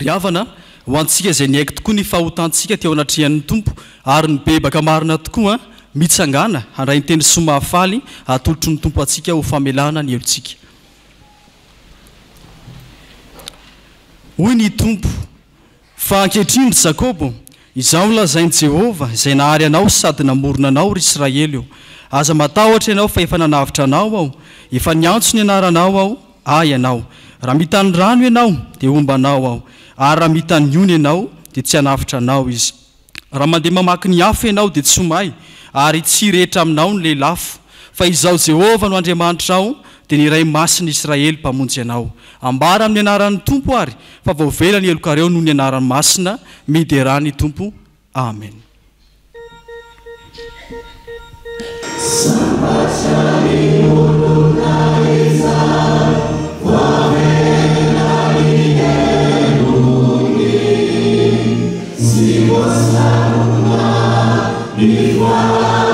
S2: Ry havana, ho antsika izay niaiky tokoa ny fahotantsika teo anatrehan'ny Tompo ary nibebaka marina tokoa, mitsangàna handray ny teny soa mahafaly atolotry ny Tompo antsika ho famelana ny helotsika. Hoy ny Tompo, Fa ankehitriny, ry Jakoba, izao no lazain'i Jehovah, izay nahary anao sady namorona anao, ry Israely ô, Aza matahotra ianao, fa efa nanavotra anao Aho, efa niantso ny anaranao Aho, Ahy ianao. Raha mitan'ny rano ianao, dia homba anao Aho, ary raha mitan'ny ony ianao, dia tsy hanafotra anao izy. Raha mandeha mamaky ny afo ianao, dia tsy ho may, ary tsy hirehitra aminao ny lelafo. Fa Izaho Jehovah no Andriamanitrao, dia ny Iray Masin'ny Israely Mpamonjy anao. Ambara amin'ny anaran'ny Tompo àry, fa voavela ny helokareo noho ny anarany masina, miderà ny Tompo. Amen.
S6: Sambatra ny olona izay voavela ny helony sy voasarona ny fahotany.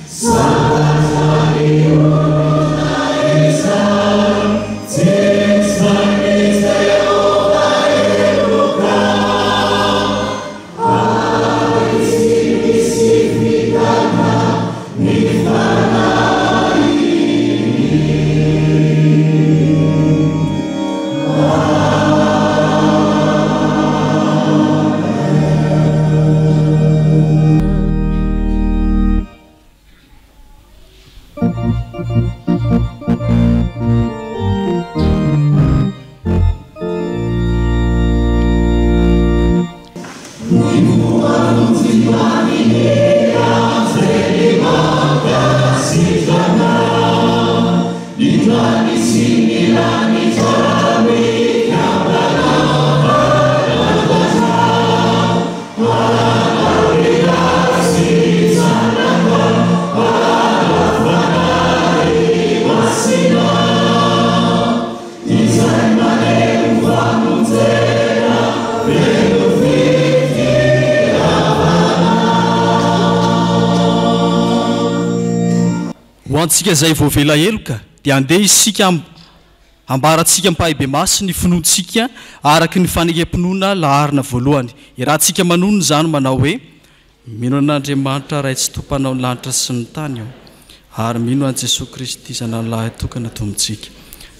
S6: Sambatra ny olona izay tsy sain'i Jehovah heloka. Amen.
S2: Ho antsika izay voavela heloka, dia andeha isika hambarantsika ampahibemaso ny finoantsika araka ny fanekem-pinoana laharana voalohany. Iarahantsika manonona izany manao hoe, Mino an'Andriamanitra Ray Tsitoha Mpanao ny lanitra sy ny tany aho, ary mino an'i Jesoa Kristy Zanany Lahitokana Tompontsika,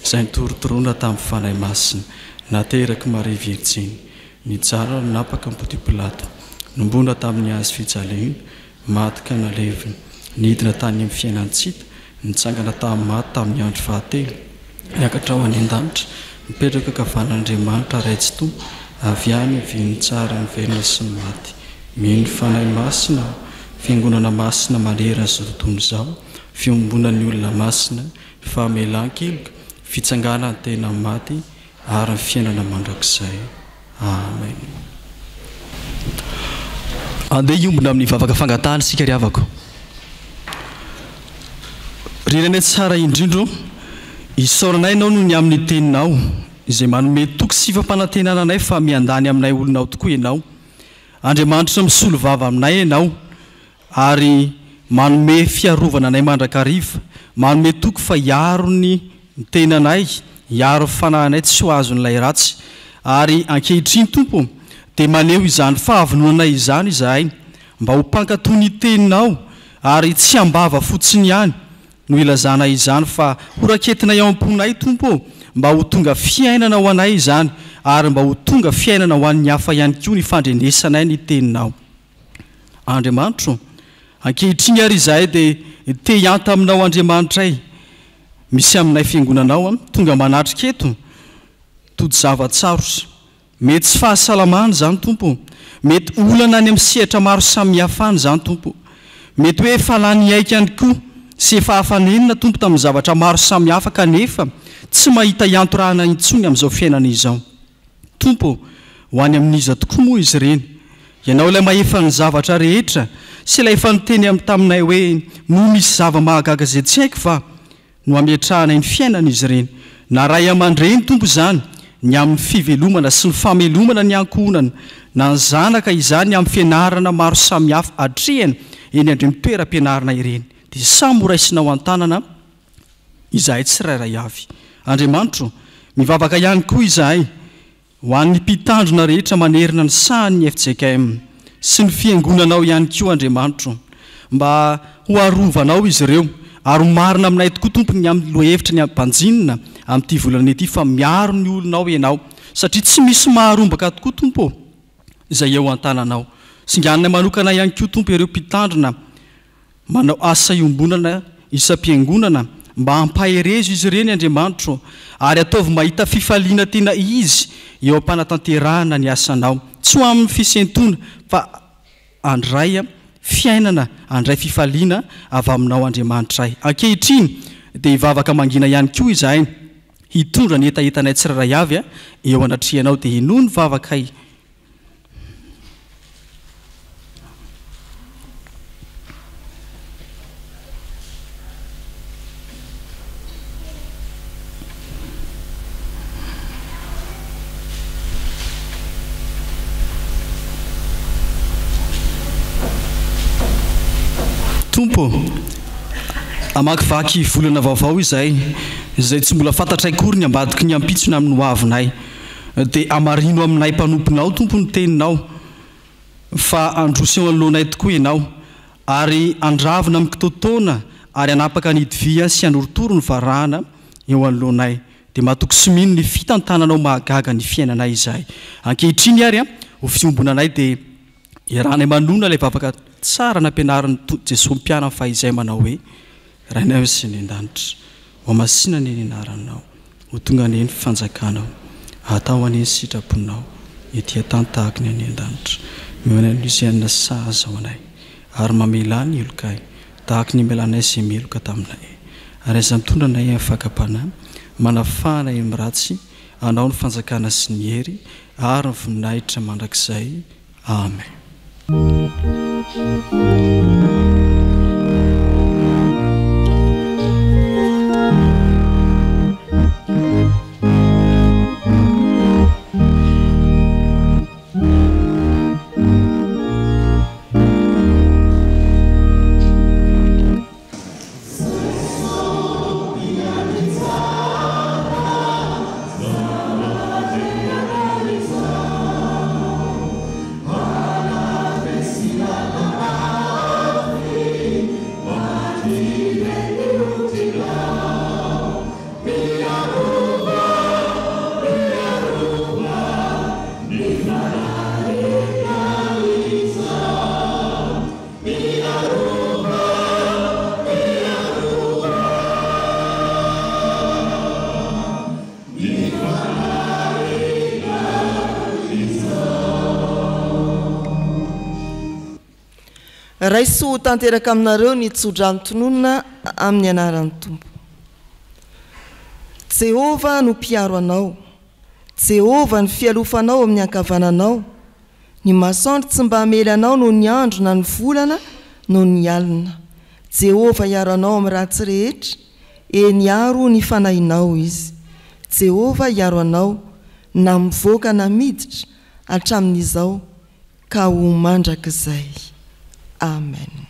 S2: izay notorotoroina tamin'ny Fanahy Masina, naterak'i Maria Virjiny, nijaly ary napaka an'i Pontio Pilato, nombona tamin'ny hazo fijaliana, maty ka nalevina, nidina tany amin'ny fiainan-tsy hita, nitsangana tamin'ny maty tamin'ny andro fahatelo, niakatra ho any an-danitra, mipetraka ankavanan'Andriamanitra Ray Tsitoha, avy any hiavian'ny tsara ny velona sy ny maty. Mino ny Fanahy Masina aho, Fiangonana masina manerana izao tontolo izao, fiombonan'ny olona masina, famelan-keloka, fitsanganan'ny tena amin'ny maty ary ny fiainana mandrakizay. Amen. Andeha hiombona amin'ny vavaka fangatahana isika ry havako. Ry Rainay tsara indrindra ô, isaoranay Ianao noho ny amin'ny Teninao, izay manome toky sy fampanantenana anay fa miandany aminay olonao tokoa Ianao. Andriamanitra misolo vava aminay Ianao ary manome fiarovana anay mandrakariva, manome toky fa hiaro ny tenanay, hiaro ny fanahinay tsy ho azon'ilay ratsy. Ary ankehitriny Tompo ô, dia maneho izany fahavononanay izany izahay mba ho mpankato ny Teninao ary tsy am-bava fotsiny ihany no ilazana izany fa ho raketinay ao am-ponay Tompo ô, mba ho tonga fiainana ho anay izany ary mba ho tonga fiainana ho an'ny hafa ihany koa ny fandrenesanay ny Teninao. Andriamanitro ô, ankehitriny ary izahay dia te hihanta Aminao Andriamanitray, misy aminay Fiangonanao tonga manatrika eto, tojo zava-tsarotra, Mety tsy fahasalamana izany Tompo o. Mety olana any amin'ny sehatra maro samihafa any izany Tompo o. Mety hoe efa lany haika ihany koa sy efa afa-nenina Tompo tamin'ny zavatra maro samihafa kanefa tsy mahita hiantorahana intsony amin'izao fiainana izao. Tompo o, ho any amin'iza tokoa moa izy ireny? Ianao ilay mahefa ny zavatra rehetra sy ilay efa niteny taminay hoe moa misy zava-mahagaga izay tsy haiko va? no hametrahanay ny fiainana izy ireny, na ray aman-dreny Tompo izany, ny amin'ny fivelomana sy ny famelomana ny ankohonana, na ny zanaka izany amin'ny fianarana maro samihafa atrehina eny andreny toeram-pianarana ireny, dia samy ho raisinao an-tanana izahay tsirairay avy. Andriamanitro, mivavaka ihany koa izahay, Ho an'ny mpitandrina rehetra manerana ny sahan'ny fjkm sy ny fiangonanao ihany koa Andriamanitro mba ho arovanao izy ireo ary ho marina aminay tokoa Tompo ny amin'ny lohahevitra ny ampanjinina amin'ity volana ity fa miaro ny olonao Ianao satria tsy misy maharombaka tokoa Tompo ô izay eo an-tananao. Singaninay manokana ihany koa Tompo ireo mpitandrina Manao asa iombonana isam-piangonana mba hampaherezo izy ireny Andriamanitro ary ataovy mahita fifaliana tena izy eo am-panatanterahana ny asanao. Tsy ho amin'ny fisentoana fa handray fiainana, handray fifaliana avy aminao Andriamanitray. Ankehitriny dia hivavaka mangina ihany koa izahay hitondra ny hetahetanay tsirairay avy eo anatrehanao dia henoy ny vavakay. Tompo ô, hamakivaky volana vaovao izahay, izay tsy mbola fantatray akory ny ambadiky ny ampitso na amin'ny hoavinay. Dia hamarino aminay mpanomponao, Tompo, ny teninao, fa handroso eo anoloanay tokoa Ianao, ary handravona amin'ny kitoatoana ary hanapaka ny hidivia sy hanorotoro ny varahana eo anoloanay. Dia matoky sy mino ny fitantananao mahagaga ny fiainanay izahay. Ankehitriny ary, ho fiombonanay dia iarahanay manonona ilay vavaka tsara nampianarin'i Jesoa mpianany fahizay manao hoe. Rainay izay any an-danitra, Hohamasina anie ny anaranao, ho tonga anie ny fanjakanao, atao anie ny sitraponao, ety an-tany tahaka ny any an-danitra. Omeo anay ny izay sahaza ho anay, ary mamelà ny helokay, tahaka ny imelanay izay meloka taminay. Ary aza mitondra anay amin'ny fakam-panahy, manafaha anay amin'ny ratsy, Anao ny fanjakana sy ny hery ary ny voninahitra mandrakizay. Amen.
S5: Raiso ho tanteraka aminareo ny tsodrano tononina amin'ny anaran'ny Tompo. Jehovah no mpiaro anao. Jehovah ny fialofanao amin'ny ankavananao. Ny masoandro tsy mba hamely anao noho ny andro na ny volana noho ny alina. Jehovah hiaro anao amin'ny ratsy rehetra, eny hiaro ny fanahinao Izy. Jehovah hiaro anao na mivoaka na miditra hatramin'izao ka ho mandrakizay. Amen.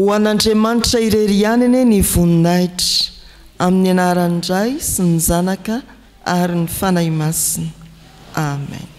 S5: Ho an'Andriamanitra irery ihany anie ny voninahitra, amin'ny anaran'ny Ray sy ny Zanaka ary ny Fanahy Masina. Amen.